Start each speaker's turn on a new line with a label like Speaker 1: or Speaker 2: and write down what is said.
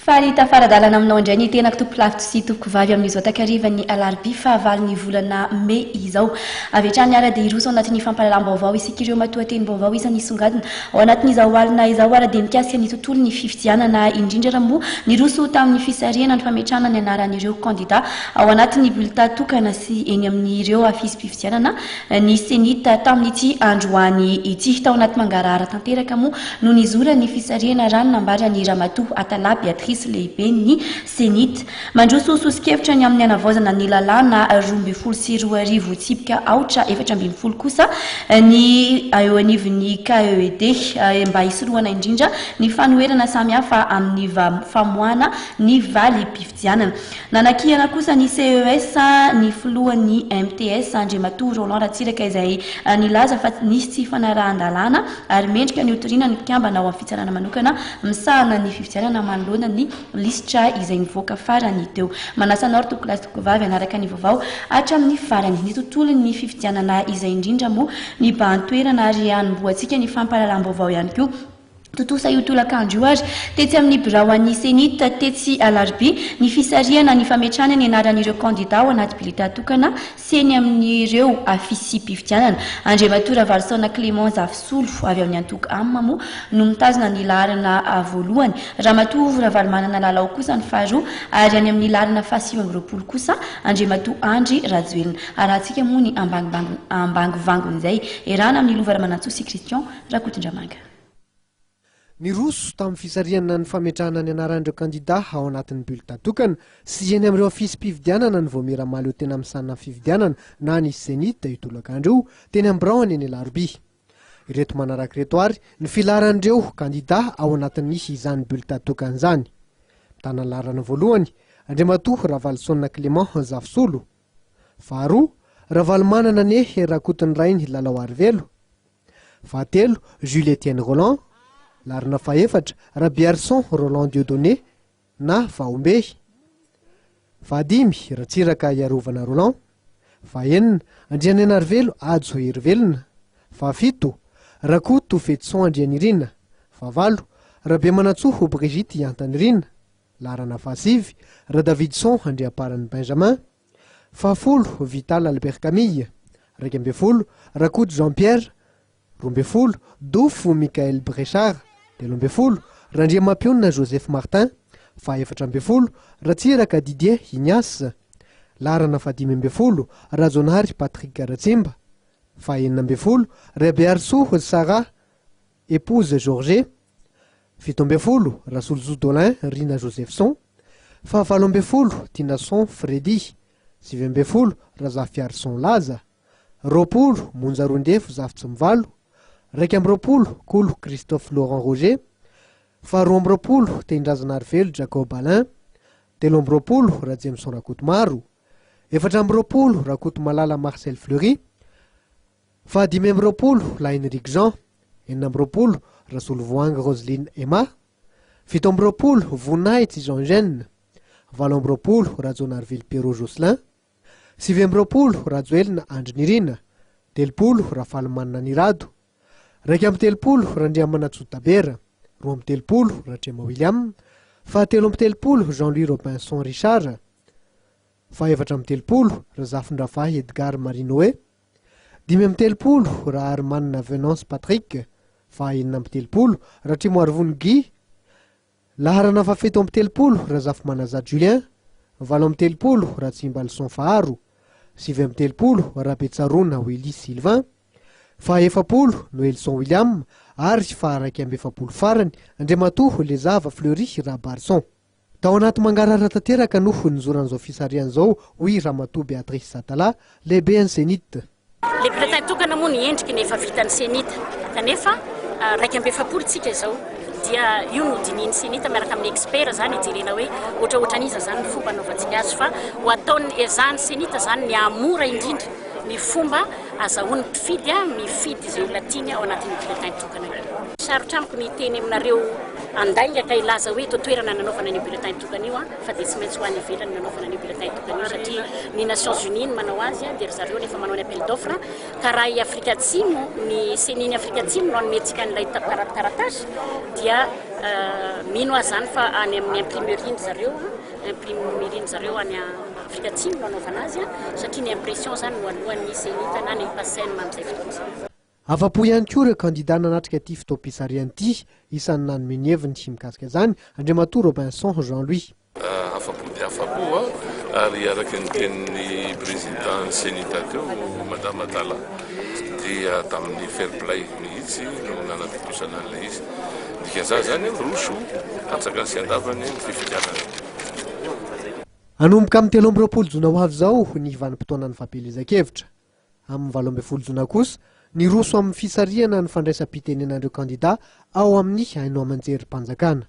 Speaker 1: Faly tafara-dalana aminao indray ny tenako tompolahy sy tompokovavy amin'izao takarivan'ny alarobia fahavalon'ny volana mey izao. Avy hatrany ara dia hiroso ao anatin'ny fampahalalam-baovao isika ireo matoatenim-baovao isan'ny hisongadina ao anatin'izao alina izao ara dia mikasika ny tontolon'ny fifidianana indrindra raha moa niroso tamin'ny fisarihana ny fametrahana ny anaran'ireo kandida ao anatin'ny bulletin tokana sy eny amin'ireo afisim-pifidianana ny Cenit tamin'ity androany ity. Tao anaty mangarahara tanteraka moa no nizoran'ny fisarihana raha ny nambaran'i Ramatoa Atallah Béatrice lehiben'ny Cenit. Mandroso soso-kevitra ny amin'ny hanavaozana ny lalàna 2012 tsipika aotra 14 kosa ny eo anivon'ny KED mba hisorohana indrindra ny fanoherana samihafa amin'ny famoahana ny valim-pifidianana. Nanakihana kosa ny CES ny filohan'ny MTS, Andriamatoa Roland Ratsiraka izay nilaza fa nisy tsy fanarahan-dalàna ary mendrika ny hotoriana ny mpikambana ao amin'ny fitsarana manokana misahana ny fifidianana manoloana ny lisitra izay nivoaka farany teo. Manasa anao ry tompokolahy sy tompokovavy hanaraka ny vaovao hatramin'ny farany. Ny tontolon'ny fifidianana izay indrindra moa nibahan-toerana ary hanombohantsika ny fampahalalam-baovao ihany koa. Tontosa io tolakandro io ary tetsy amin'ny birao an'ny Cenit tetsy Alarobia ny fisarihana ny fametrahana ny anaran'ireo kandida ao anaty bileta tokana sy eny amin'ireo afisim-pifidianana. Andriamatoa Ravalosaona Clément Zafisolo avy amin'ny antoko Am moa no mitazona ny laharana voalohany, Ramatoa Ravalomanana Lalao kosa ny faharoa ary any amin'ny laharana faha-29 kosa Andriamatoa Andry Rajoelina. Arahantsika moa ny ambangovangon'izay. Iarahana amin'i Lova Ramanantsoa sy Christian Rakotondramanga.
Speaker 2: Niroso tamin'ny fisarihana ny fametrahana ny anaran'ireo kandidà ao anatin'ny bulletin tokana sy eny amin'ireo afisim-pifidianana ny vaomiera mahaleo tena misahana ny fifidianana na ny Cenit io tolakandro io teny amin'ny biraony eny Alarobia. Ireto manaraka ireto ary ny filaharan'ireo kandidà ao anatin'ny izany bulletin tokana izany. Mitana ny laharana voalohany, Andriamatoa Ravaloson Clément Zafisolo. Faharoa, Ravalomanana Nehy Rakotonirainy Lalaoarivelo. Fahatelo, Jules Etienne Rolland. Laharana fahefatra, Rabearison Roland Dieudonné na Vahombehy. Fahadimy, Ratsiraka Iarovana Roland. Fahenina, Andrianainarivelo Hajo Herivelona. Fahafito, Rakoto Fetison Andrianirina. Fahavalo, Rabemanantsoa Brigitte Iantanirina. Laharana fahasivy, Radavidson Andriamparany Benjamin. Fahafolo, Vital Albert Camille. 11, Rakoto Jean Pierre. 12, Dofo Michael Brechard. 13, Randriamampionona Joseph Martin. Faha-14, Ratsiraka Didier Ignace. Laharana faha-15, Rajaonary Patrick Ratsimba. Faha-16, Rabearisoa Sarah Épouse Georget. 17, Rasolosoa Dolin Rina Josephson. Faha-18, Tinason Freddy. 19, Razafiarison Laza. 20, Monja Roindefo Zafitsimivalo. 21, Kolo Christophe Laurent Roger. Faha-22, Tehindrazanarivelo Jacob Alain. 23, Rajemison Rakotomaro. 24, Rakotomalala Marcel Fleury. Faha-25, Lahiniriko Jean. 26, Rasolovoahangy Roseline Emma. 27, Voninahitsy Jean Eugène. 28, Rajaonarivelo Pierrot Jocelyn. 29, Rajoelina Andry Nirina. 30, Rafalimanana Nirado. 31, Randriamanantsoa Tabera. 32, Ratrema William. Faha-33, Jean Louis Robinson Richard. Faha-34, Razafindravahy Edgard Marie Noé. 35, Raharimanana Venance Patrick. Faha-36, Ratrimoarivony Guy. Laharana faha-37, Razafimanaza Julien. 38, Ratsimbalison Faharo. 39, Rabetsaroana Willy Sylvain. Faha-40, Noelson William. Ary faha-41 farany, Andriamatoa Lezava Fleury Rabarison. Tao anaty mangarahara tanteraka no nizoran'izao fisarihana izao, hoy Ramatoa Béatrice Atala, lehiben'ny Cenit.
Speaker 3: Ilay bulletin tokana moa ny endriky ny efa vitan'ny Cenit kanefa 41 tsika izao dia io no dinihin'ny Cenit miaraka amin'ny expert izany hijerena hoe ohatraohatran'iza izany ny fomba anaovantsika azy fa ho ataon'ny ezahan'ny Cenit izany ny hahamora indrindra ny fomba azahoan'ny mpifidy mifidy izay olona tiany ao anatin'io bulletin tokana io. Sarotra amiko ny hiteny aminareo handainga ka hilaza hoe eto an-toerana nanaovana an'io bulletin tokana io fa dia tsy maintsy ho any ivelany nanaovana an'io bulletin tokana io satria ny Nations Unies no manao azy dia ry zareo no efa manao ny appel d'offre ka raha i Afrika Atsimo, ny CENI-n'i Afrika Atsimo no hanome antsika an'ilay taratasy dia. Mino aho izany fa any amin'ny imprimerie-ndry zareo, imprimerie-ndry zareo any Afrika Atsimo no anaovana azy satria ny impression izany no alohan'ny Cenit na ny Pacem amin'izay fotoana izay.
Speaker 2: Afa-po ihany koa ireo kandidà nanatrika ity fotoam-pisarihana ity. Isan'ny nanome ny heviny mikasika izany, Andriamatoa Robinson Jean Louis.
Speaker 4: Afa-po dia afa-po aho ary araka ny tenin'ny Président ny Cenit teo, Madame Atala, dia tamin'ny fair play mihitsy no nanatontosana an'ilay izy. Ny dikan'izany izany, roso antsakany sy andavany ny fifidianana.
Speaker 2: Hanomboka amin'ny 23 jona ho avy izao ny vanim-potoanan'ny fampielezan-kevitra. Amin'ny 18 jona kosa, niroso amin'ny fisarihana ny fandraisam-pitenenan'ireo kandidà ao amin'ny haino aman-jerim-panjakana.